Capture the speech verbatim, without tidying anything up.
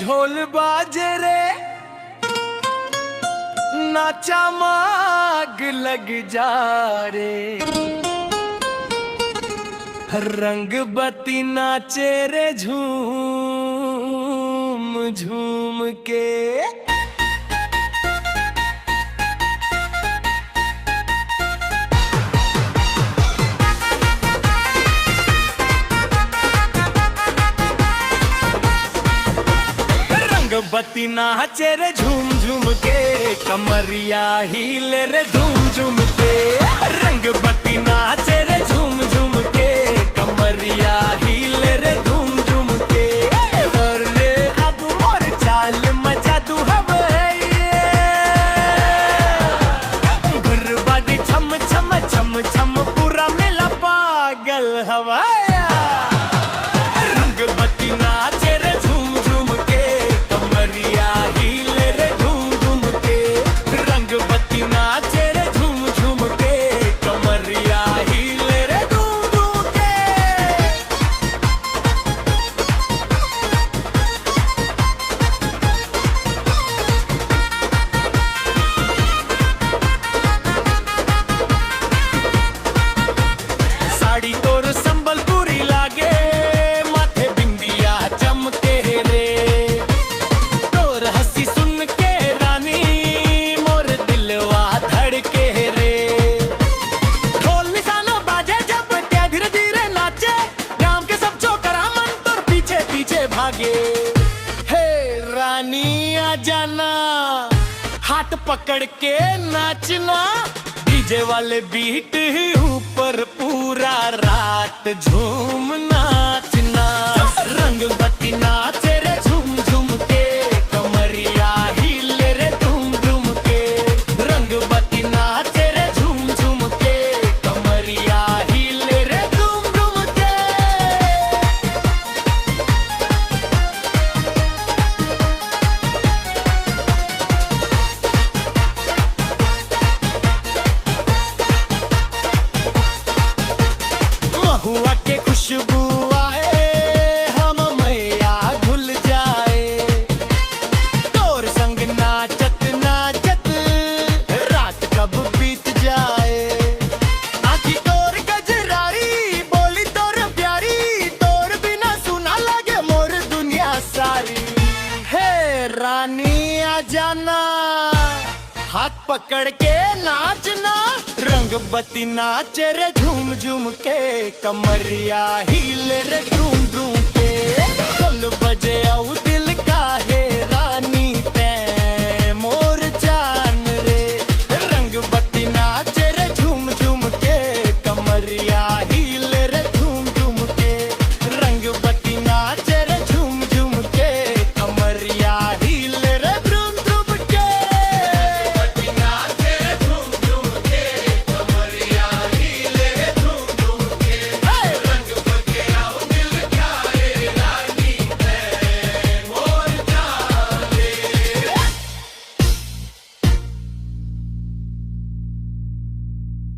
ढोल बाजे रे, नाचा माग लग जा रे। रंगबती नाचे रे झूम झूम के। रंगबती नाचे रे झूम झूम के, कमरिया हिले रे झूम झूम के। रंगबती नाचे रे झूम झूम के, कमरिया हिले रे झूम झूम के। अरे अब मोर चाल में जादू हवे ये। गुरबाजी छम छम छम छम, पूरा मेला पागल हवा। रंगबती नाचे रे झूम झूम के, कमरिया हिले रे झूम झूम के। रंगबती नाचे रे झूम झूम के, कमरिया हिले रे झूम झूम के। साड़ी तोर संबलपुरी लागे, माथे बिंदिया चमके रे। तोर हंसी सुन के रानी, मोर दिलवा धड़के रे। ढोल निशाना बाजे जब, ते धीरे धीरे नाचे। गांव के सब छोकरा मन तोर पीछे पीछे भागे। हे रानी आ जाना, हाथ पकड़ के नाचना। डीजे वाले बीट ही ऊपर पूरा रात झूम नाचना। रंगबती नाचे रे झूम झूम के, कमरिया हिले रे झूम झूम के। रंगबती नाचे रे झूम झूम के, कमरिया हिले रे झूम झूम के। महुआ के खुशबू आए, हम मैया घुल जाए। तोर संग नाचत नाचत रात कब बीत जाए। आँखी तोर गजरारी, बोली तोर प्यारी, तोर बिना सुना लागे मोर दुनिया सारी। हे रानी आ जाना, हाथ पकड़ के नाचना। रंगबती नाचे रे झूम झूम के, कमरिया हिले रे झूम झूम